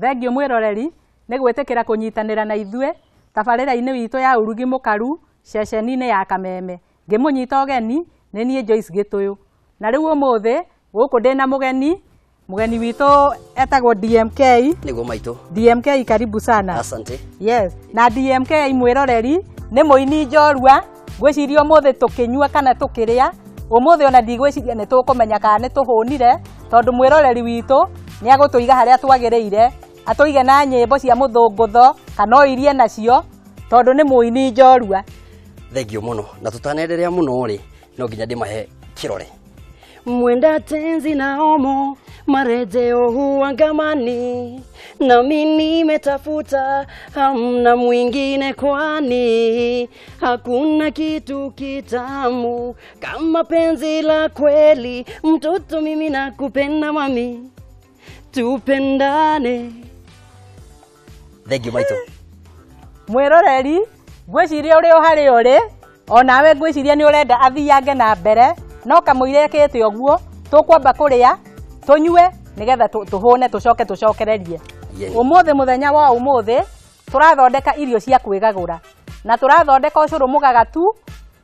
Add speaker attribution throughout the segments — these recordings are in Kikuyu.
Speaker 1: Thengiũ mwĩroreri nĩ gwĩtĩkĩra kũnyitanĩra na ithuĩ tabarĩra-inĩ witũ ya ũrugi mũkaru ceceni-inĩ ya Kameme. Ngĩmũnyita ũgeni nĩ niĩ Joyce Gĩtũyũ. Na rĩu ũmũthĩ gũkũ ndĩna mũgeni, mũgeni witũ etagwo DMK.
Speaker 2: Nĩguo maitũ.
Speaker 1: DMK karibu sana.
Speaker 2: Asante.
Speaker 1: Yes, na DMK mwĩroreri nĩ mũini njorua, ngwĩciria ũmũthĩ tũkĩnyua kana tũkĩrĩa, ũmũthĩ ona ndigwĩciria nĩ tũkũmenya kana nĩ tũhũnire, tondũ mwĩroreri witũ nĩ agũtũiga harĩa twagĩrĩire, atũige na nyĩmbo cia mũthũngũtho kana o irie nacio, tondũ nĩ mũini njorua.
Speaker 2: Thengiũ mũno, na tũtanenderea mũno rĩ, no nginya ndĩmahe kĩrore. Mwenda tenzi na omo marejeo huangamani, nami nimetafuta hamna mwingine, kwani hakuna kitu kitamu kama penzi la kweli. Mtoto mimi nakupenda mami, tupendane. Thank you maitũ.
Speaker 1: Mwĩroreri, ngwĩciria ũrĩ o harĩa ũrĩ, onawe ngwĩciria nĩ ũrenda athiange na mbere, no kamũira ekĩte ũguo, tũkwamba kũrĩa, tũnyue, nĩgetha tũhũne tũcoke tũcokererie. Ũmũthĩ mũthenya wa ũmũthĩ, tũrathondeka irio cia kwĩgagũra. Na tũrathondeka ũcũrũ mũgagatu,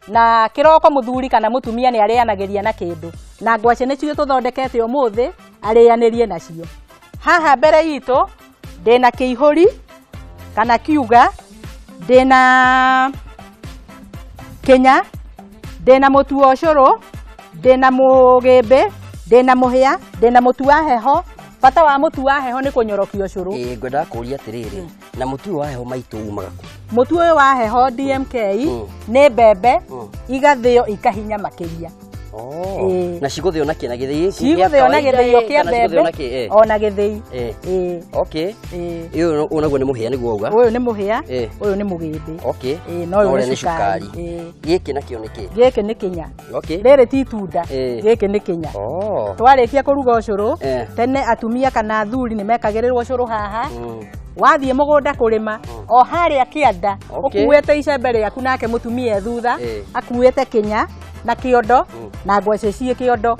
Speaker 1: na kĩroko mũthuri kana mũtumia nĩ arĩanagĩria na kĩndũ. Na ngwacĩ nĩcio tũthondekete ũmũthĩ, arĩanĩrie nacio. Haha mbere itũ, ndĩna kĩihũri, kana kiuga, ndĩna kĩnya, ndĩna mũtu wa ũcũrũ, ndĩna mũgĩmbĩ, ndĩna mũhĩa, ndĩna mũtu wa heho. Bata wa mũtu wa heho nĩ kũnyorokia ũcũrũ.
Speaker 2: Ĩĩ, ngwendaga kũũria atĩrĩrĩ, na mũtu ũyũ wa heho maitũ umaga kũ?
Speaker 1: Mũtu ũyũ wa heho DMK nĩ mbembe igathĩo ikahinya makĩria.
Speaker 2: Na cigũthĩo na kĩ? Na gĩthĩi gĩkĩ gĩa
Speaker 1: Cigũthĩo na
Speaker 2: kawaida,
Speaker 1: gĩthĩi kĩa
Speaker 2: kana cigũthĩo na
Speaker 1: mbembe,
Speaker 2: kĩ?
Speaker 1: ona gĩthĩi.
Speaker 2: Okay. Ũyũ onaguo nĩ mũhĩa nĩguo wauga?
Speaker 1: Ũyũ nĩ mũhĩa, ũyũ nĩ mũgĩmbĩ.
Speaker 2: Okay.
Speaker 1: Na ũyũ
Speaker 2: Na ũrĩa
Speaker 1: nĩ
Speaker 2: nĩ
Speaker 1: cukari.
Speaker 2: cukari. Gĩkĩ nakĩo nĩ kĩ?
Speaker 1: Gĩkĩ nĩ kĩnya.
Speaker 2: Okay.
Speaker 1: Rĩrĩ ti itunda, gĩkĩ nĩ kĩnya. Twarĩkia kũruga ũcũrũ, tene atumia kana athuri nĩ mekagĩrĩrwo ũcũrũ haha. Wathiĩ mũgũnda kũrĩma, o harĩa kĩanda, ũkuĩte icembe rĩaku nake mũtumia e thutha, akuĩte kĩnya na kĩondo, na ngwacĩ ciĩ kĩondo.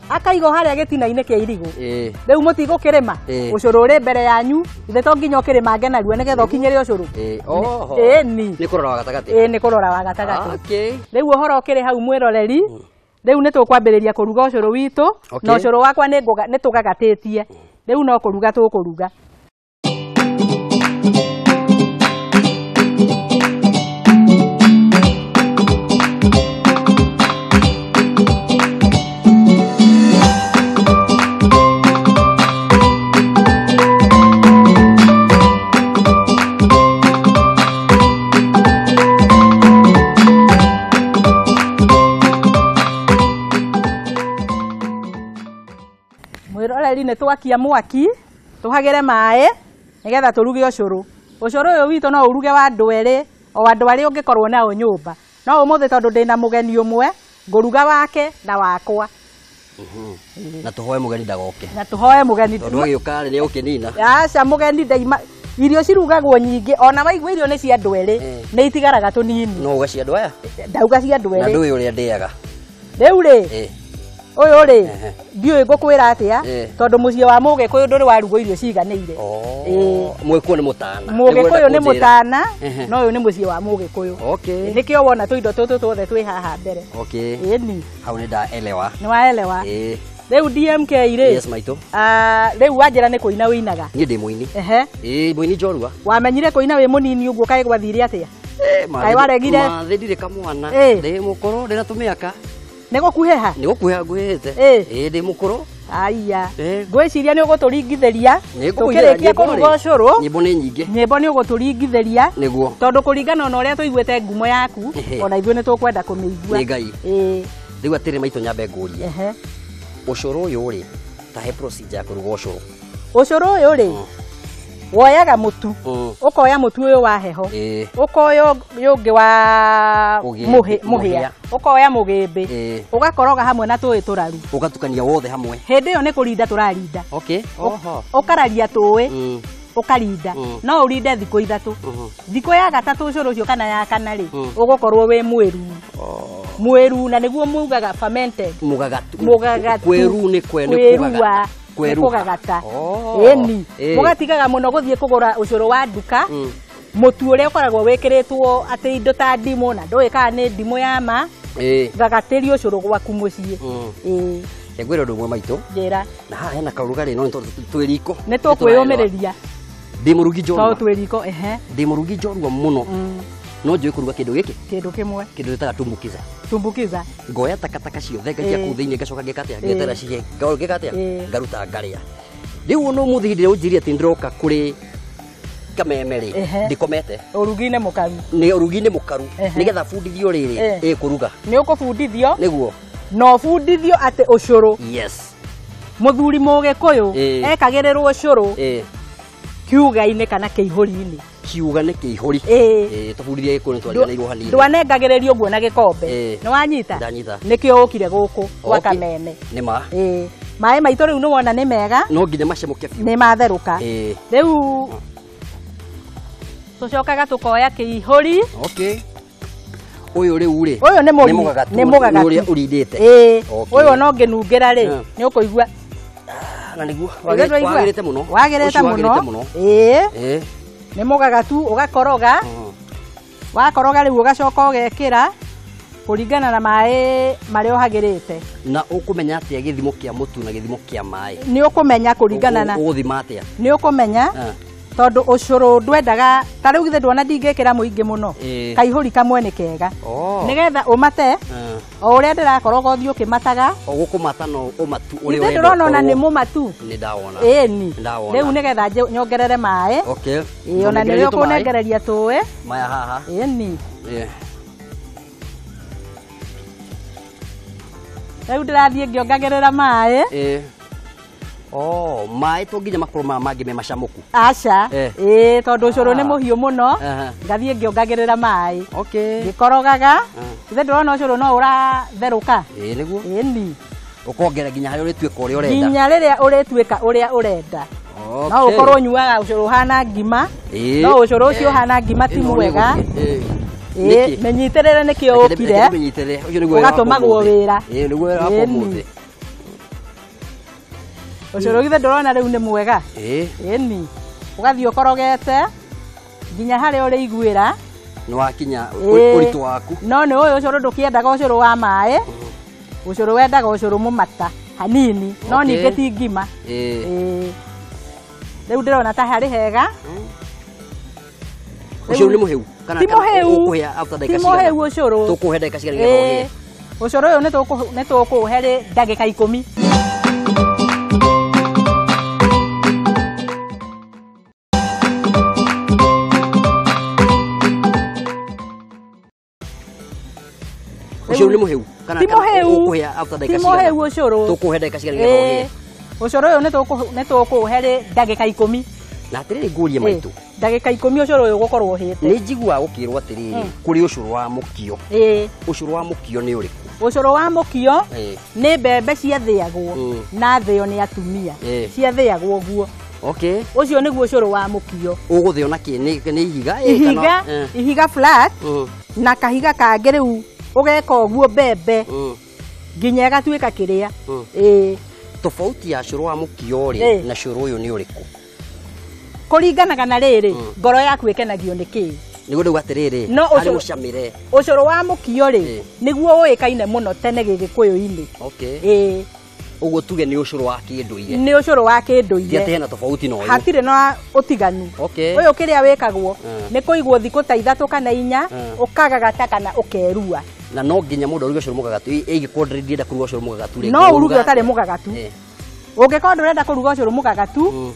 Speaker 1: Akaigwo harĩa gĩtina-inĩ kĩa irigũ. Rĩu mũtigũkĩrĩma, ũcũrũ ũrĩ mbere yanyu, ithe to nginya ũkĩrĩmange narua nĩgetha ũkinyĩre ũcũrũ.
Speaker 2: Oho.
Speaker 1: Ĩni.
Speaker 2: Nĩ kũrora wa gatagatĩ.
Speaker 1: Ĩĩ, nĩ kũrora wa gatagatĩ.
Speaker 2: Okay.
Speaker 1: Rĩu ũhoro ũkĩrĩ hau mwĩroreri, rĩu nĩ tũkwambĩrĩria kũruga ũcũrũ witũ, na ũcũrũ wakwa nĩ tũgagatĩtie. Rĩu no kũruga tũkũruga. Mwĩroreri nĩ twakia mwaki, tũhagĩre maĩ nĩgetha tũruge ũcũrũ. Ũcũrũ ũyũ witũ no ũruge wa andũ erĩ, o andũ arĩa ũngĩkorwo nao nyũmba. No ũmũthĩ tondũ ndĩna mũgeni ũmwe, ngũruga wake na wakwa.
Speaker 2: Na tũhoe mũgeni ndagoke.
Speaker 1: Na tũhoe mũgeni.
Speaker 2: Tondũ agĩũka rĩ, nĩ egũkĩnina.
Speaker 1: Aca, mũgeni ndaima. Irio cirugagwo nyingĩ, ona waigua irio nĩ cia andũ erĩ, nĩ itigaraga tũnini.
Speaker 2: No uga cia andũ aya?
Speaker 1: Ndauga cia andũ
Speaker 2: Na
Speaker 1: erĩ.
Speaker 2: ndũĩ ũrĩa ndĩaga.
Speaker 1: Rĩu rĩ, ũyũ rĩ, ndiũĩ ngũkwĩra atĩa, tondũ mũciĩ wa Mũgĩkũyũ ndũrĩ warugwo irio ciganĩire.
Speaker 2: Mũgĩkũyũ nĩ mũtana.
Speaker 1: Mũgĩkũyũ nĩ
Speaker 2: Nĩguo ũrenda
Speaker 1: mũtana,
Speaker 2: kũnjĩra.
Speaker 1: no ũyũ nĩ mũciĩ wa Mũgĩkũyũ. Nĩkĩo wona tũindo tũtũ tuothe twĩ haha mbere. Ĩni.
Speaker 2: Hau nĩ ndaelewa.
Speaker 1: Nĩ waelewa. Rĩu DMK rĩ?
Speaker 2: Yes, maitũ.
Speaker 1: Rĩu wanjĩra nĩ kũina ũinaga?
Speaker 2: Niĩ ndĩ mũini. Ĩĩ, mũini njorua.
Speaker 1: Wamenyire kũina wĩ mũnini ũguo kaĩ gwathire atĩa? Kaĩ waregire?
Speaker 2: Mathĩ ndirĩ kamwana. Ndĩ mũkũrũ, ndĩna tũmĩaka.
Speaker 1: Nĩ gũkuhĩha?
Speaker 2: Nĩ gũkuhĩha nguhĩhĩte. Ĩĩ, ndĩ mũkũrũ.
Speaker 1: Aya. Ngwĩciria nĩ ũgũtũringithĩria.
Speaker 2: Nĩ ngũkũigĩra
Speaker 1: Tũkĩrĩkia
Speaker 2: nyĩmbo
Speaker 1: kũruga
Speaker 2: rĩ.
Speaker 1: ũcũrũ.
Speaker 2: Nyĩmbo nĩ nyingĩ.
Speaker 1: Nyĩmbo nĩ ũgũtũringithĩria.
Speaker 2: Nĩguo.
Speaker 1: Tondũ kũringana na ũrĩa tũiguĩte ngumo yaku, ona ithuĩ nĩ tũkwenda kũmĩigua.
Speaker 2: Nĩ Ngai. Rĩu atĩrĩ maitũ nyambe ngũrie. Ũcũrũ ũyũ rĩ, ta he procedure ya kũruga ũcũrũ.
Speaker 1: Ũcũrũ ũyũ rĩ, woyaga mũtu, ũkoya mũtu ũyũ wa heho, ũkoya ũyũ ũngĩ wa
Speaker 2: Mũgĩmbĩ,
Speaker 1: mũhĩa,
Speaker 2: mũhĩa.
Speaker 1: ũkoya mũgĩmbĩ, ũgakoroga hamwe na tũĩ tũraru.
Speaker 2: Ũgatukania wothe hamwe.
Speaker 1: Hĩndĩ ĩyo nĩ kũrinda tũrarinda.
Speaker 2: Oho.
Speaker 1: Ũkararia tũĩ, ũkarinda. No ũrinde thikũ 3. Thikũ ya gatatũ ũcũrũ ũcio kana ya kana rĩ, ũgũkorwo wĩ mwĩru. Mwĩru na nĩguo mugaga fermented.
Speaker 2: Mũgagatu.
Speaker 1: Mũgagatu.
Speaker 2: Kwĩru nĩ kwe, nĩ
Speaker 1: Kwĩrua.
Speaker 2: kũgagata.
Speaker 1: Kũgagata. Ĩni. Mũgatigaga mũno gũthiĩ kũgũra ũcũrũ wa nduka. Mũtu ũrĩa ũkoragwo wĩkĩrĩtwo atĩ indo ta ndimũ na ndũĩ kana nĩ ndimũ ya ma. Gagatĩria ũcũrũ gwaku mũciĩ. Ĩĩ.
Speaker 2: Ngwĩra ũndũ ũmwe maitũ.
Speaker 1: Njĩra.
Speaker 2: Na haha hena kaũrugarĩ no twĩ riko.
Speaker 1: Nĩ tũkwĩyũmĩrĩria.
Speaker 2: Ndĩ mũrugi njorua.
Speaker 1: Tondũ twĩ riko, ehe.
Speaker 2: Ndĩ mũrugi njorua mũno. No njũĩ kũruga kĩndũ gĩkĩ.
Speaker 1: Kĩndũ kĩmwe.
Speaker 2: Kĩndũ gĩtaga tumbukiza.
Speaker 1: Tumbukiza.
Speaker 2: Ngoya takataka ciothe ngaikia kũu thĩinĩ ngacoka ngeka atĩa? Ngeterera cihĩe. Ngeka atĩa? Ngaruta ngarĩa. Rĩu ona ũmũthĩ hĩndĩ ĩrĩa ũnjĩrire atĩ ndĩroka kũrĩ Kameme rĩ, ndikomete.
Speaker 1: Ũrugi-inĩ mũkaru.
Speaker 2: Nĩ ũrugi-inĩ mũkaru. Nĩgetha bundithio rĩrĩ, ĩ kũruga.
Speaker 1: Nĩ ũkũbundithio.
Speaker 2: Nĩguo.
Speaker 1: Na ũbundithio atĩ ũcũrũ.
Speaker 2: Yes.
Speaker 1: Mũthuri Mũgĩkũyũ ekagĩrĩrwo ũcũrũ kiuga-inĩ kana kĩihũri-inĩ.
Speaker 2: Kiuga nĩ kĩihũri. Ĩĩ, tũbundithie Gĩkũyũ nĩ twariganĩirwo hanini.
Speaker 1: Ndwanengagĩrĩrio ũguo na gĩkombe. Nĩ wanyita?
Speaker 2: Ndanyita.
Speaker 1: Nĩkĩo ũkire gũkũ gwa Kameme.
Speaker 2: Nĩ ma.
Speaker 1: Ĩĩ. Maĩ maitũ rĩu nĩwona nĩ mega.
Speaker 2: No nginya macamũke biũ.
Speaker 1: Nĩ matherũka. Rĩu tũcokaga tũkoya kĩihũri.
Speaker 2: Okay. Ũyũ rĩu rĩ.
Speaker 1: Ũyũ nĩ mũgagatu. Nĩ mũgagatu.
Speaker 2: Ũrĩa ũrindĩte.
Speaker 1: Ĩĩ. Ũyũ ona ũngĩnungĩra rĩ, nĩ ũkũigua.
Speaker 2: Na nĩguo wagĩrĩte mũno.
Speaker 1: Wagĩrĩte mũno. Ĩĩ. Nĩ mũgagatu ũgakoroga. Wakoroga rĩu ũgacoka ũgekĩra kũringana na maĩ marĩa ũhagĩrĩte.
Speaker 2: Na ũkũmenya atĩa gĩthimo kĩa mũtu na gĩthimo kĩa maĩ?
Speaker 1: Nĩ ũkũmenya kũringana na
Speaker 2: ũgũthima atĩa?
Speaker 1: Nĩ ũkũmenya tondũ ũcũrũ ndwendaga ta rĩu githĩ ndwona ndingĩkĩra mũingĩ mũno. Kaihũri kamwe nĩ kega. Nĩgetha ũmate o ũrĩa ndĩrakoroga ũthiĩ ũkĩmataga.
Speaker 2: Ũgũkũmata no ũmatu ũrĩa
Speaker 1: ũrenda. Ndĩrona ona nĩ mũmatu.
Speaker 2: Nĩ ndawona.
Speaker 1: Ĩni. Rĩu nĩgetha nyongerere maĩ.
Speaker 2: Okay.
Speaker 1: Ĩĩ ona nĩrĩo ũkũnengereria tũĩ.
Speaker 2: Maya haha.
Speaker 1: Ĩni. Rĩu ndĩrathiĩ ngĩongagĩrĩra maĩ.
Speaker 2: Oh, maĩ to nginya makorwo maya mangĩ me macamũku.
Speaker 1: Aca. Ĩĩ tondũ ũcũrũ nĩ mũhiũ mũno. Ngathiĩ ngĩongagĩrĩra maĩ.
Speaker 2: Okay.
Speaker 1: Ngĩkorogaga. Ithe ndĩrona ũcũrũ no ũratherũka.
Speaker 2: Ĩĩ nĩguo.
Speaker 1: Ĩni.
Speaker 2: Ũkongera nginya harĩa ũrĩtuĩka ũrĩa ũrenda.
Speaker 1: Nginya rĩrĩa ũrĩtuĩka ũrĩa ũrenda. No ũkorwo ũnyuaga ũcũrũ ũhana ngima. No ũcũrũ ũcio ũhana ngima ti mwega. Ĩĩ mĩnyitĩrĩre nĩkĩo ũkire. Ũgatũmagwo wĩra.
Speaker 2: Ĩĩ nĩguo wĩra wakwa ũmũthĩ.
Speaker 1: Ũcũrũ githĩ ndũrona rĩu nĩ mwega. Ĩni. Ũgathiĩ ũkorogete nginya harĩa ũrĩiguĩra.
Speaker 2: Nĩ wakinya ũritũ waku.
Speaker 1: No nĩ ũyũ ũcũrũ ndũkĩendaga ũcũrũ wa maĩ. Ũcũrũ wendaga ũcũrũ mũmata hanini. No ningĩ ti ngima. Ĩĩ. Rĩu ndĩrona ta harĩ hega.
Speaker 2: Ũcũrũ nĩ mũhĩu?
Speaker 1: Ti mũhĩu. Ti mũhĩu ũcũrũ.
Speaker 2: Tũkũhe ndagĩka cigana nĩgetha ũhĩe?
Speaker 1: Ũcũrũ ũyũ nĩ tũkũũhe ndagĩka 10.
Speaker 2: Ũcũrũ nĩ mũhĩu?
Speaker 1: Ti mũhĩu. Ti mũhĩu ũcũrũ.
Speaker 2: Tũkũhe ndagĩka cigana nĩgetha ũhĩe?
Speaker 1: Ũcũrũ ũyũ nĩ tũkũũhe ndagĩka 10.
Speaker 2: Na atĩrĩrĩ ngũrie maitũ.
Speaker 1: Ndagĩka 10 ũcũrũ ũyũ ũgũkorwo ũhĩte.
Speaker 2: Nĩ njiguaga gũkĩrwo atĩrĩrĩ kũrĩ ũcũrũ wa mũkio. Ũcũrũ wa mũkio nĩ ũrĩkũ?
Speaker 1: Ũcũrũ wa mũkio nĩ mbembe ciathĩagwo na thĩo nĩ atumia. Ciathĩagwo ũguo.
Speaker 2: Okay.
Speaker 1: Ũcio nĩguo ũcũrũ wa mũkio.
Speaker 2: Ũgũthĩo na kĩ? Nĩ ihiga?
Speaker 1: Ihiga, ihiga flat na kahiga kangĩ rĩu ũgeka ũguo mbembe nginya ĩgatuĩka kĩrĩa. Ĩĩ.
Speaker 2: Tofauti ya cũrũ wa mũkio rĩ na cũrũ ũyũ nĩ ũrĩkũ?
Speaker 1: Kũringanaga na rĩrĩ ngoro yaku ĩkenagio nĩ kĩĩ.
Speaker 2: Nĩguo ndauga atĩrĩrĩ harĩ mũcamĩre.
Speaker 1: Ũcũrũ wa mũkio rĩ nĩguo ũĩkaine mũno tene Gĩgĩkũyũ-inĩ.
Speaker 2: Okay.
Speaker 1: Ĩĩ.
Speaker 2: Ũguo tuge nĩ ũcũrũ wa kĩndũire.
Speaker 1: Nĩ ũcũrũ wa kĩndũire.
Speaker 2: Ti atĩ hena tofauti na ũyũ.
Speaker 1: Hatirĩ na ũtiganu.
Speaker 2: Okay.
Speaker 1: Ũyũ kĩrĩa wĩkagwo nĩ kũigwo thikũ ta 3 kana 4 ũkagagata kana ũkerua.
Speaker 2: Na no nginya mũndũ aruge ũcũrũ mũgagatu. Ĩngĩkorwo ndĩrenda kũruga ũcũrũ mũgagatu rĩ.
Speaker 1: No ũruge ũtarĩ mũgagatu. Ũngĩkorwo ndũrenda kũruga ũcũrũ mũgagatu,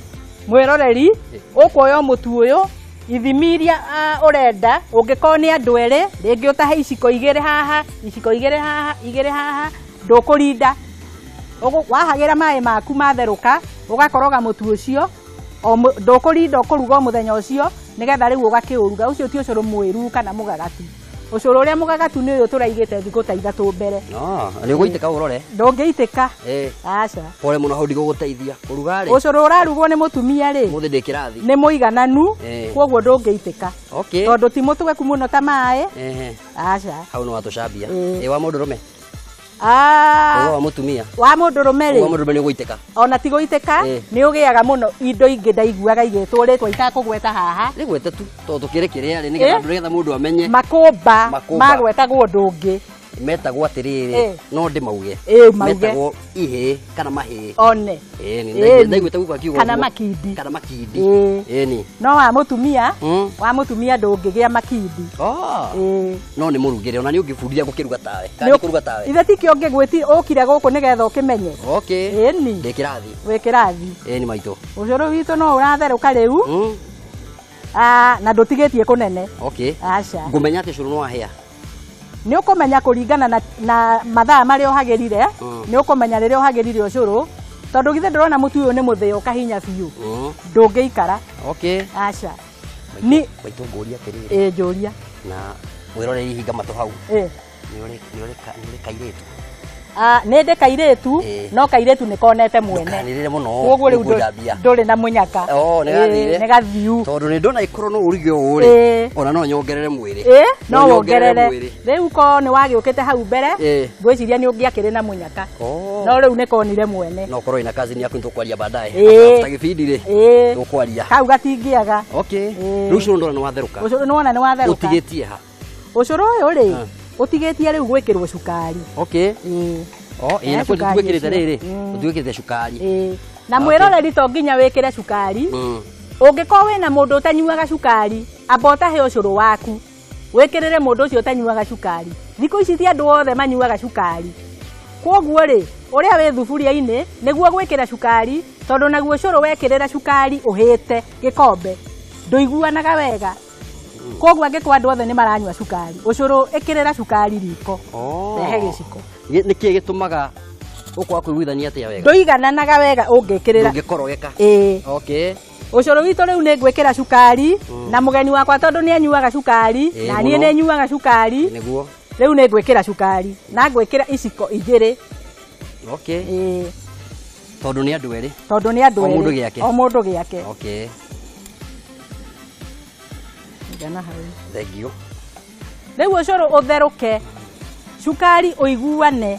Speaker 1: mwĩroreri ũkuoya mũtu ũyũ ithimi iria ũrenda. Ũngĩkorwo nĩ andũ erĩ rĩngĩ ũtahe iciko 2 haha, iciko 2 haha, 2 haha, ndũkũrinda. Wahagĩra maĩ maku matherũka ũgakoroga mũtu ũcio, ndũkũrinda ũkũruga o mũthenya ũcio nĩgetha rĩu ũgakĩũruga. Ũcio ti ũcũrũ mwĩru kana mũgagatu. Ũcũrũ ũrĩa mũgagatu nĩ ũyũ tũraigĩte thikũ ta 3 mbere.
Speaker 2: Nĩ ũgũitĩka ũrore?
Speaker 1: Ndũngĩitĩka. Aca.
Speaker 2: Pole mũno hau ndigũgũteithia. Kũruga rĩ?
Speaker 1: Ũcũrũ ũrarugwo nĩ mũtumia rĩ.
Speaker 2: Mũthĩ ndĩ kĩrathi.
Speaker 1: Nĩ mũigananu, kwoguo ndũngĩitĩka.
Speaker 2: Okay.
Speaker 1: Tondũ ti mũtweku mũno ta maĩ. Aca.
Speaker 2: Hau no watũcambia. Ĩ wa mũndũrũme? Ũhoro wa mũtumia
Speaker 1: wa mũndũrũme rĩ,
Speaker 2: wa mũndũrũme nĩ ũgũitĩka.
Speaker 1: Ona ti gũitĩka, nĩ ũgĩaga mũno indo ingĩ ndaiguaga igĩtwo rĩtwa itakũgweta haha.
Speaker 2: Rĩgwete tu tondũ tũkĩrĩ kĩrĩa rĩ, nĩgetha mũndũ amenye.
Speaker 1: Makũmba magwetagwo ũndũ ũngĩ.
Speaker 2: Metagwo atĩrĩrĩ, no ndĩmauge. Metagwo ihĩĩ kana mahĩĩ.
Speaker 1: One.
Speaker 2: Ĩni, ndaiguĩte gũkũ akiuga
Speaker 1: kana makindi.
Speaker 2: Kana makindi. Ĩni.
Speaker 1: No wa mũtumia, wa mũtumia ndũngĩgĩa makindi.
Speaker 2: No nĩ mũrugĩre, ona nĩ ũngĩbundithia gũkĩruga tawe. Kana kũruga tawe.
Speaker 1: Ithe tikĩo ũngĩgwĩti ũkire gũkũ nĩgetha ũkĩmenye.
Speaker 2: Okay.
Speaker 1: Ĩni.
Speaker 2: Ndĩ kĩrathi.
Speaker 1: Wĩ kĩrathi.
Speaker 2: Ĩni maitũ.
Speaker 1: Ũcũrũ witũ no ũratherũka rĩu. Na ndũtigĩtie kũnene.
Speaker 2: Okay.
Speaker 1: Aca.
Speaker 2: Ngũmenya atĩ ũcũrũ nĩ wahĩa.
Speaker 1: Nĩ ũkũmenya kũringana na mathaa marĩa ũhagĩrire, nĩ ũkũmenya rĩrĩa ũhagĩrire ũcũrũ, tondũ githĩ ndũrona mũtu ũyũ nĩ mũthĩo ũkahinya biũ. Ndũngĩikara.
Speaker 2: Okay.
Speaker 1: Aca.
Speaker 2: Ni maitũ ngũria atĩrĩrĩ.
Speaker 1: Ĩ njũria.
Speaker 2: Na mwĩroreri hinga matũ hau.
Speaker 1: Ĩ.
Speaker 2: Nĩ ũrĩ kairĩtu.
Speaker 1: Nĩ ndĩ kairĩtu, no kairĩtu nĩ konete mwene.
Speaker 2: Ndũkanĩrĩre mũno.
Speaker 1: Koguo rĩu ndũrĩ na mũnyaka.
Speaker 2: Nĩ gathire.
Speaker 1: Nĩ gathiu.
Speaker 2: Tondũ nĩ ndona ĩkorwo no ũruge ũũ rĩ, ona no nyongerere mwĩrĩ.
Speaker 1: No wongerere. Rĩu ko nĩ wagĩũkĩte hau mbere, ngwĩciria nĩ ũngĩakĩrĩ na mũnyaka. No rĩu nĩ konire mwene.
Speaker 2: No ũkorwo ĩna cousin yaku nĩtũkwaria baadaye. After gĩbindi rĩ, tũkwaria.
Speaker 1: Kau gatingĩaga.
Speaker 2: Okay. Rĩu ũcũrũ ndona nĩ watherũka.
Speaker 1: Ũcũrũ nĩwona nĩ watherũka.
Speaker 2: Ũtigĩtie ha?
Speaker 1: Ũcũrũ ũyũ rĩ, ũtigĩtie rĩu gwĩkĩrwo cukari.
Speaker 2: Okay. Na tũtigwĩkĩrĩte rĩrĩ, tũtigwĩkĩrĩte cukari.
Speaker 1: Na mwĩroreri to nginya wĩkĩre cukari. Ũngĩkorwo wĩna mũndũ ũtanyuaga cukari, amba ũtahe ũcũrũ waku, wĩkĩrĩre mũndũ ũcio ũtanyuaga cukari. Thikũ ici ti andũ othe manyuaga cukari. Kwoguo rĩ, ũrĩa wĩ thuburia-inĩ nĩguo gwĩkĩra cukari, tondũ naguo ũcũrũ wekĩrĩra cukari ũhĩte gĩkombe, ndũiguanaga wega. Koguo angĩkorwo andũ othe nĩ maranyua cukari, ũcũrũ ĩkĩrĩra cukari riko. Rehe gĩciko.
Speaker 2: Nĩkĩĩ gĩtũmaga ũkwaga kũiguithania atĩa wega?
Speaker 1: Ndũigananaga wega ũngĩkĩrĩra.
Speaker 2: Ndũngĩkorogeka.
Speaker 1: Ĩĩ.
Speaker 2: Okay.
Speaker 1: Ũcũrũ witũ rĩu nĩ ngwĩkĩra cukari, na mũgeni wakwa tondũ nĩ anyuaga cukari, na niĩ nĩ nyuaga cukari.
Speaker 2: Nĩguo.
Speaker 1: Rĩu nĩ ngwĩkĩra cukari, na ngwĩkĩra iciko 2.
Speaker 2: Okay.
Speaker 1: Ĩĩ.
Speaker 2: Tondũ nĩ andũ erĩ.
Speaker 1: Tondũ nĩ andũ erĩ.
Speaker 2: O mũndũ gĩake.
Speaker 1: O mũndũ gĩake.
Speaker 2: Okay.
Speaker 1: Igana hau.
Speaker 2: Thank you.
Speaker 1: Rĩu ũcũrũ ũtherũke, cukari ũiguane.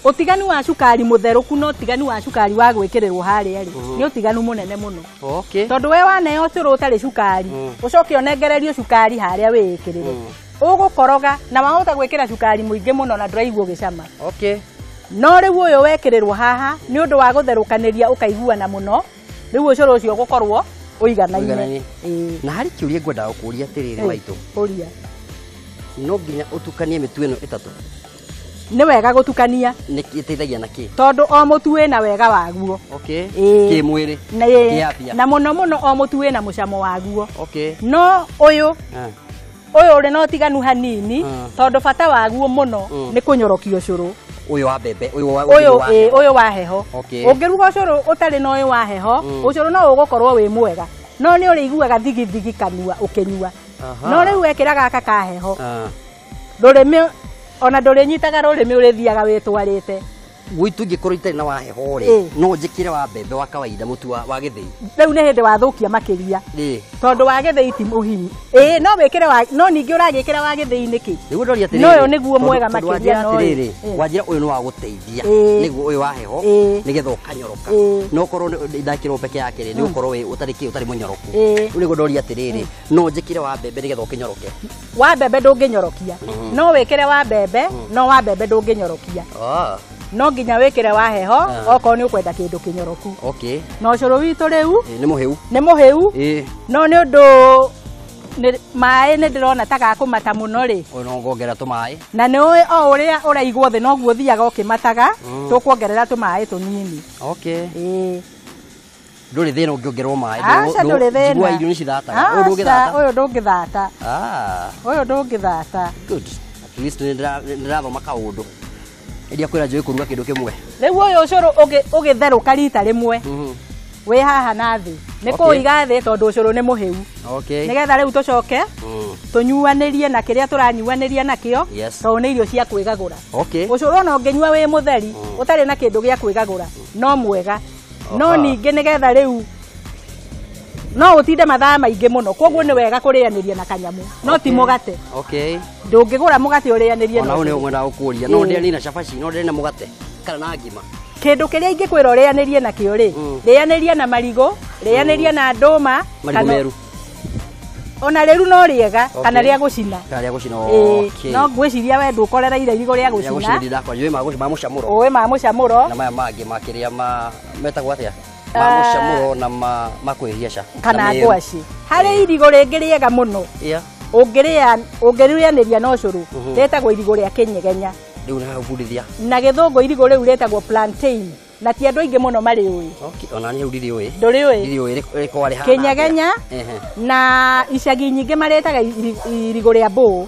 Speaker 1: Ũtiganu wa cukari mũtherũku na ũtiganu wa cukari wa gwĩkĩrĩrwo harĩa rĩ, nĩ ũtiganu mũnene mũno.
Speaker 2: Okay.
Speaker 1: Tondũ we waneo ũcũrũ ũtarĩ cukari, ũcoke ũnengererio cukari harĩa wĩĩkĩrĩre. Ũgũkoroga na wahota gwĩkĩra cukari mũingĩ mũno na ndũraigua ũgĩcama.
Speaker 2: Okay.
Speaker 1: No rĩu ũyũ wekĩrĩrwo haha nĩ ũndũ wa gũtherũkanĩria ũkaiguana mũno, rĩu ũcũrũ ũcio ũgũkorwo ũiganaine.
Speaker 2: Na harĩ kĩũria ngwendaga gũkũria atĩrĩrĩ maitũ.
Speaker 1: Ũria.
Speaker 2: No nginya ũtukanie mĩtu ĩno ĩtatũ.
Speaker 1: Nĩ wega gũtukania.
Speaker 2: Nĩ ĩteithagia na kĩ?
Speaker 1: Tondũ o mũtu wĩna wega waguo.
Speaker 2: Okay. Kĩmwĩrĩ. Kĩafya.
Speaker 1: Na mũno mũno o mũtu wĩna mũcamo waguo.
Speaker 2: Okay.
Speaker 1: No ũyũ ũyũ ũrĩ na ũtiganu hanini, tondũ bata waguo mũno nĩ kũnyorokia ũcũrũ.
Speaker 2: Ũyũ wa mbembe,
Speaker 1: ũyũ wa heho.
Speaker 2: Okay.
Speaker 1: Ũngĩruga ũcũrũ ũtarĩ na ũyũ wa heho, ũcũrũ no ũgũkorwo wĩ mwega, no nĩ ũrĩiguaga thigithigi kanua ũkĩnyua. No rĩu wekĩra gaka ka heho, rũrĩmĩ ona ndũrĩnyitaga rũrĩmĩ ũrĩthiaga wĩtwarĩte.
Speaker 2: Gwitũ ingĩkorwo itarĩ na wa heho rĩ, no njĩkĩre wa mbembe wa kawaida mũtu wa gĩthĩi.
Speaker 1: Rĩu nĩ hĩndĩ wathũkia makĩria. Tondũ wa gĩthĩi ti mũhinyu. No wĩkĩre wa, no ningĩ ũragĩkĩra wa gĩthĩi nĩkĩ?
Speaker 2: Nĩguo ndoria atĩrĩrĩ.
Speaker 1: No ũyũ nĩguo mwega makĩria, no
Speaker 2: atĩrĩrĩ, wanjĩra ũyũ nĩ wa gũteithia. Nĩguo ũyũ wa heho, nĩgetha ũkanyoroka. No ũkorwo ndakĩrwo peke yake rĩ, nĩ ũkorwo wĩ ũtarĩ kĩ, ũtarĩ mũnyoroku. Rĩu nĩguo ndoria atĩrĩrĩ, no njĩkĩre wa mbembe nĩgetha ũkĩnyoroke.
Speaker 1: Wa mbembe ndũngĩnyorokia. No wĩkĩre wa mbembe, no wa mbembe ndũngĩnyorokia. No nginya wĩkĩre wa heho, okorwo nĩ ũkwenda kĩndũ kĩnyoroku.
Speaker 2: Okay.
Speaker 1: Na ũcũrũ witũ rĩu
Speaker 2: nĩ mũhĩu.
Speaker 1: Nĩ mũhĩu. No nĩ ũndũ maĩ nĩ ndĩrona ta gakũmata mũno rĩ.
Speaker 2: Ũyũ no ngongera tũmaĩ.
Speaker 1: Na nĩ ũĩ o ũrĩa ũraigwo thĩ noguo ũthiaga ũkĩmataga, tũkuongerera tũmaĩ tũnini.
Speaker 2: Okay. Ndũrĩ thĩna ũngĩongererwo maĩ.
Speaker 1: Aca, ndũrĩ thĩna.
Speaker 2: Njigua irio nĩ cithataga. Ũyũ ndũngĩthata.
Speaker 1: Ũyũ ndũngĩthata. Ũyũ ndũngĩthata.
Speaker 2: Good. At least nĩ ndĩrathoma kaũndũ. Endia kwĩra njũĩ kũruga kĩndũ kĩmwe.
Speaker 1: Rĩu ũyũ ũcũrũ ũgĩtherũka rita rĩmwe, wĩ haha na thĩ. Nĩ kũũiga thĩ tondũ ũcũrũ nĩ mũhĩu.
Speaker 2: Okay.
Speaker 1: Nĩgetha rĩu tũcoke tũnyuanĩrie na kĩrĩa tũranyuanĩria nakĩo, tondũ nĩ irio cia kwĩgagũra.
Speaker 2: Okay.
Speaker 1: Ũcũrũ ona ũngĩnyua wĩ mũtheri, ũtarĩ na kĩndũ gĩa kwĩgagũra, no mwega. No ningĩ nĩgetha rĩu No ũtinde mathaa maingĩ mũno koguo nĩ wega kũrĩanĩria na kanyamu no ti mũgate.
Speaker 2: Okay.
Speaker 1: Ndũngĩgũra mũgate ũrĩanĩrie
Speaker 2: na
Speaker 1: na
Speaker 2: ũyũ nĩ ngwendaga gũkũria no ndĩanĩrie na cabaci no ndĩanĩrie na mũgate kana na ngima.
Speaker 1: Kĩndũ kĩrĩa ingĩkwĩra ũrĩanĩrie nakĩo rĩ, rĩanĩria na marigũ, rĩanĩria na ndũma,
Speaker 2: marigũ meru.
Speaker 1: Ona rĩru no rĩega kana rĩa gũcina.
Speaker 2: Kana rĩa gũcina. Okay.
Speaker 1: No ngwĩciria we ndũkorereire irigũ rĩa gũcina.
Speaker 2: Rĩa gũcina ndakwa yũĩ ma mũcamũro.
Speaker 1: Ũĩ ma mũcamũro.
Speaker 2: Na maya mangĩ makĩrĩa ma metagwo atĩa? Ma mũcamũro na ma kwĩhia ca.
Speaker 1: Kana ngwaci. Harĩ irigũ rĩngĩ rĩega mũno.
Speaker 2: Yeah.
Speaker 1: Ũngĩrĩa ũngĩrĩanĩria na ũcũrũ rĩtagwo irigũ rĩa kĩnyegenya.
Speaker 2: Rĩu na gũbundithia.
Speaker 1: Na gĩthũngũ irigũ rĩu rĩtagwo plantain. Na ti andũ aingĩ mũno marĩũĩ.
Speaker 2: Okay, ona niĩ ndirĩ ũĩ.
Speaker 1: Ndũrĩ ũĩ?
Speaker 2: Ndirĩ ũĩ rĩkoragwo rĩhana
Speaker 1: kĩnyegenya na icagi nyingĩ marĩtaga irigũ rĩa mbũũ.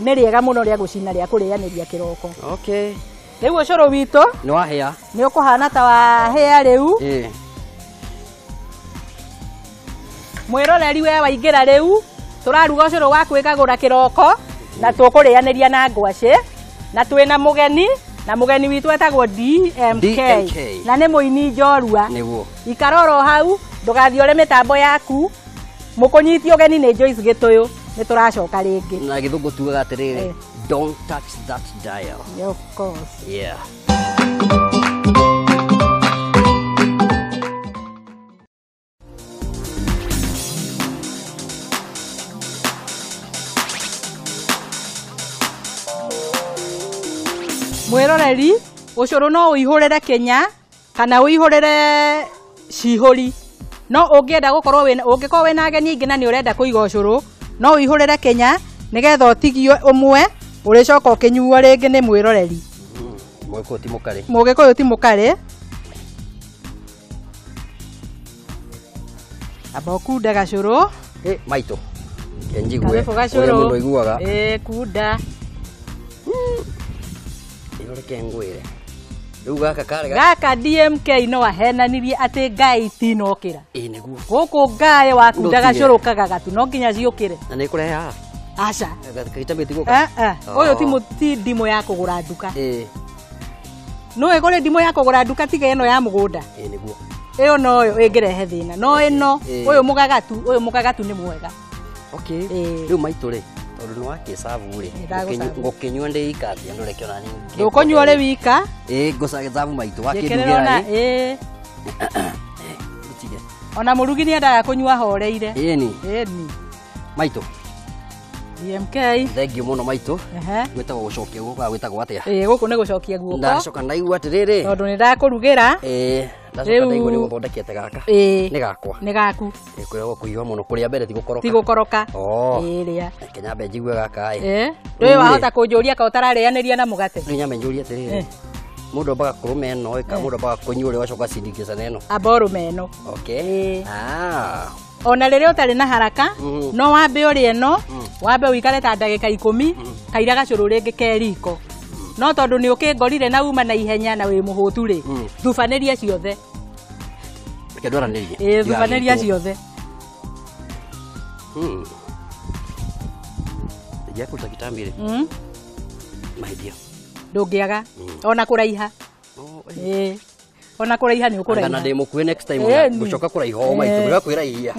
Speaker 1: Nĩ rĩega mũno rĩa gũcina rĩa kũrĩanĩria kĩroko.
Speaker 2: Okay.
Speaker 1: Rĩu ũcũrũ witũ
Speaker 2: nĩ wahĩa.
Speaker 1: Nĩ ũkũhana ta wahĩa rĩu. Mwĩroreri we waingĩra rĩu tũraruga ũcũrũ wa kwĩgagũra kĩroko na tũkũrĩanĩria na ngwacĩ na twĩna mũgeni na mũgeni witũ etagwo DMK na nĩ mũini njorua.
Speaker 2: Nĩguo.
Speaker 1: Ikara oro hau ndũgathiore mĩtambo yaku. Mũkũnyiti ũgeni nĩ Joyce Gĩtũyũ nĩ tũracoka rĩngĩ.
Speaker 2: Na gĩthũngũ tugaga atĩrĩrĩ, don't touch that dial.
Speaker 1: Yeah, of course.
Speaker 2: Yeah.
Speaker 1: Mwĩroreri ũcũrũ no ũihũrĩre Kenya kana ũihũrĩre cihũri. No ũngĩenda gũkorwo wĩna ũngĩkorwo wĩna ageni aingĩ na nĩ ũrenda kũiga ũcũrũ no ũihũrĩre Kenya nĩgetha ũtigio ũmwe ũrĩcoka ũkĩnyuo rĩngĩ nĩ mwĩroreri.
Speaker 2: Mũgĩkũyũ ti mũkarĩ.
Speaker 1: Mũgĩkũyũ ti mũkarĩ. Amba ũkunde gacũrũ.
Speaker 2: Maitũ njigue ũrĩa mũndũ aiguaga.
Speaker 1: Kunda.
Speaker 2: Reke ngwire rĩu gaka karĩ
Speaker 1: gaka DMK no ahenanirie atĩ ngai tinokĩra.
Speaker 2: Ĩĩ nĩguo.
Speaker 1: Gũkũ ngai wakunda gacũrũ kagagatu no nginya ciũkĩre.
Speaker 2: Na nĩ kũrehe haha?
Speaker 1: Aca.
Speaker 2: Kaita mĩti gũka?
Speaker 1: Ũyũ ti ndimũ ya kũgũra nduka.
Speaker 2: Ĩĩ.
Speaker 1: Nĩũĩ kũrĩ ndimũ ya kũgũra nduka tiga ĩno ya mũgũnda.
Speaker 2: Ĩĩ nĩguo.
Speaker 1: Ĩyo noyo ĩngĩrehe thĩna. No ĩno ũyũ mũgagatu nĩ mwega.
Speaker 2: Okay. Rĩu maitũ rĩ tondũ nĩ wakĩcabu rĩ ngũkĩnyua ndĩ ika atĩa ndũreke ona niĩ
Speaker 1: ndũkũnyua ũrĩ wika.
Speaker 2: Ĩĩ ngũcabu maitũ wakĩndugĩra
Speaker 1: ĩ. Ona mũrugi nĩendaga kũnyua horeire.
Speaker 2: Ĩni.
Speaker 1: Ĩni.
Speaker 2: Maitũ
Speaker 1: DMK
Speaker 2: thank you mũno maitũ. Gwĩtagwo gũcokia guoko kana gwĩtagwo atĩa?
Speaker 1: Ĩĩ gũkũ nĩ gũcokia guoko.
Speaker 2: Ndacoka ndaigua atĩrĩrĩ
Speaker 1: tondũ nĩ ndakũrugĩra.
Speaker 2: Ĩĩ ndacoka ndaigua nĩ gũthondekete gaka.
Speaker 1: Ĩĩ
Speaker 2: nĩ gakwa.
Speaker 1: Nĩ gaku.
Speaker 2: Ĩĩ kwĩragwo kũhiũha mũno kũrĩa mbere ti gũkoroka.
Speaker 1: Ti gũkoroka. Ĩĩ rĩa.
Speaker 2: Reke nyambe njigue gaka ĩ.
Speaker 1: Ĩĩ ndũĩ wahota kũnjũria ka ũtararĩanĩria na mũgate.
Speaker 2: Rĩu nyambe njũrie atĩrĩrĩ mũndũ ambaga kũrũma ĩno ĩ kana mũndũ ambaga kũnyua ũrĩa ũgacoka cindikica na ĩno?
Speaker 1: Amba ũrũme ĩno.
Speaker 2: Okay.
Speaker 1: Ona rĩrĩa ũtarĩ na haraka no wambe ũrĩe ĩno wambe ũikare ta ndagĩka 10 kaira gacũrũ rĩngĩ ke riko. No tondũ nĩ ũkĩngorire na uma na ihenya na wĩ mũhũtu rĩ thubanĩria ciothe.
Speaker 2: Reke ndwaranĩrie.
Speaker 1: Ĩĩ thubanĩria ciothe.
Speaker 2: Ingĩakũruta kitambi rĩ mahĩtia
Speaker 1: ndũngĩaga ona kũraiha. Ĩĩ ona kũraiha nĩ ũkũraiha.
Speaker 2: Kana ndĩ mũkuhĩ next time ngũcoka kũraiha o maitũ ngũcoka kwĩraihia.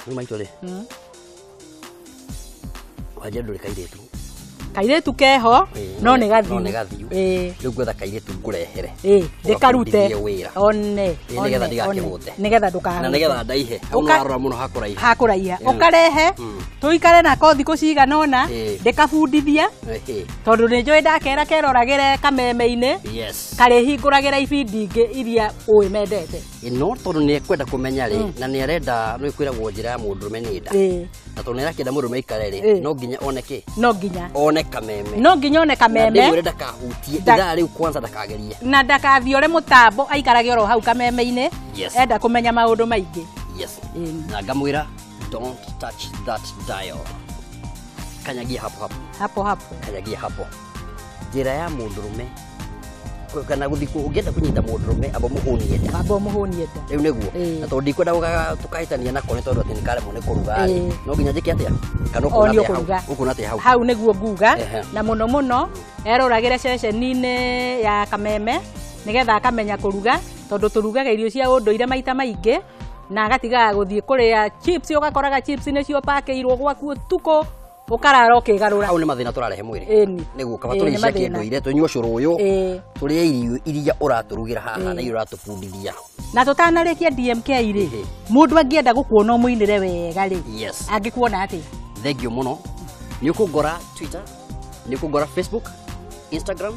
Speaker 2: Rĩu maitũ rĩ wanjia ndũrĩ kairĩtu.
Speaker 1: Kairĩtu keho no nĩ gathiu.
Speaker 2: No nĩ gathiu. Rĩu ngwetha kairĩtu ngũrehere.
Speaker 1: Ĩĩ ndĩkarute. One.
Speaker 2: Nĩgetha ndigakĩhũte.
Speaker 1: Nĩgetha ndũkahũte.
Speaker 2: Na nĩgetha ndaihe. Hau nĩ warora mũno hakũraiha.
Speaker 1: Hakũraiha. Ũkarehe tũikare nako thikũ cigana ũna ndĩkabundithia tondũ nĩ njũĩ ndakera keroragĩre kameme-inĩ karĩhingũragĩra ibindi ingĩ iria ũĩ mendete.
Speaker 2: No tondũ nĩ ekwenda kũmenya rĩ na nĩ arenda nĩ kwĩragwo njĩra ya mũndũrũme nĩ nda. Na tondũ nĩ arakĩenda mũndũrũme aikare rĩ no nginya one kĩ?
Speaker 1: No nginya
Speaker 2: one kameme.
Speaker 1: No nginya one kameme.
Speaker 2: Na ndĩmwĩre ndakahutie ithaa rĩu kwanza ndakagerie.
Speaker 1: Na ndakathiore mũtambo aikarage oro hau kameme-inĩ enda kũmenya maũndũ maingĩ.
Speaker 2: Yes. Na ngamwĩra don't touch that dial. Kanyagia hapo hapo.
Speaker 1: Hapo hapo.
Speaker 2: Kanyagia hapo. Njĩra ya mũndũrũme kana gũthiĩ ũngĩenda kũnyita mũndũrũme amba mũhũnie nda.
Speaker 1: Amba mũhũnie nda.
Speaker 2: Rĩu nĩguo. Na tondũ ndikwenda tũkahĩtania nako nĩ tondũ atĩ nĩkaremwo nĩ kũruga rĩ no nginya njĩke atĩa? Kana ũkuona atĩa hau? Ũkuona atĩa hau?
Speaker 1: Hau nĩguo nguga na mũno mũno eroragĩre ceceni-inĩ ya kameme nĩgetha akamenya kũruga Tondũ tũrugaga irio cia ũndũire maita maingĩ na agatigaga gũthiĩ kũrĩa chips, ũgakoraga chips nĩcio pakĩirwo gwaku ũtukũ, ũkarara ũkĩgarũra.
Speaker 2: Hau nĩ mathĩna tũrarehe mwĩrĩ.
Speaker 1: Ĩni.
Speaker 2: Nĩguo kaba
Speaker 1: Ĩĩ,
Speaker 2: tũrĩe
Speaker 1: nĩ
Speaker 2: cia
Speaker 1: mathĩna.
Speaker 2: kĩndũire, tũnyue ũcũrũ ũyũ,
Speaker 1: Ĩĩ.
Speaker 2: tũrĩe irio iria ũratũrugĩra haha na iria ũratũbundithia.
Speaker 1: Na tũtanarĩkia DMK rĩ,
Speaker 2: Ĩhĩ.
Speaker 1: mũndũ angĩenda gũkuona ũmũinĩre wega rĩ,
Speaker 2: Yes.
Speaker 1: angĩkuona atĩa?
Speaker 2: Thank you mũno. Nĩ ũkũngora Twitter, nĩ ũkũngora Facebook, Instagram,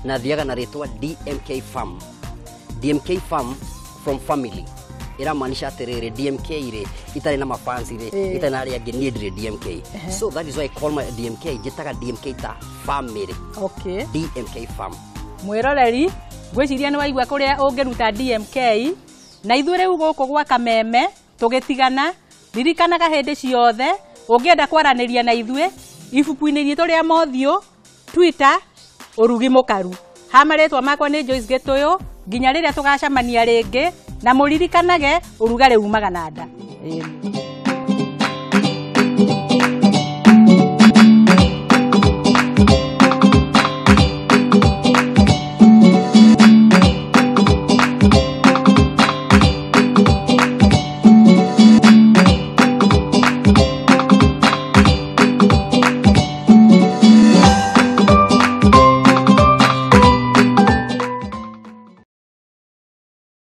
Speaker 2: na thiaga na rĩtwa DMK Farm. DMK Farm from family iramaanisha atĩrĩrĩ, DMK rĩ itarĩ na mafansi rĩ, itarĩ na arĩa angĩ, niĩ ndirĩ DMK. So that is why I call my DMK, njĩtaga DMK ta family.
Speaker 1: Okay.
Speaker 2: DMK Farm.
Speaker 1: Mwĩroreri, ngwĩciria nĩ waigua kũrĩa ũngĩruta DMK. Na ithuĩ rĩu gũkũ gwa Kameme tũgĩtigana, ririkanaga hĩndĩ ciothe ũngĩenda kwaranĩria na ithuĩ ibuku-inĩ ritũ rĩa mothiũ, Twitter, ũrugi mũkaru. Ha marĩtwa makwa nĩ Joyce Gĩtũyũ, nginya rĩrĩa tũgacemania rĩngĩ, na mũririkanage ũrugarĩ umaga na nda. Ĩĩ.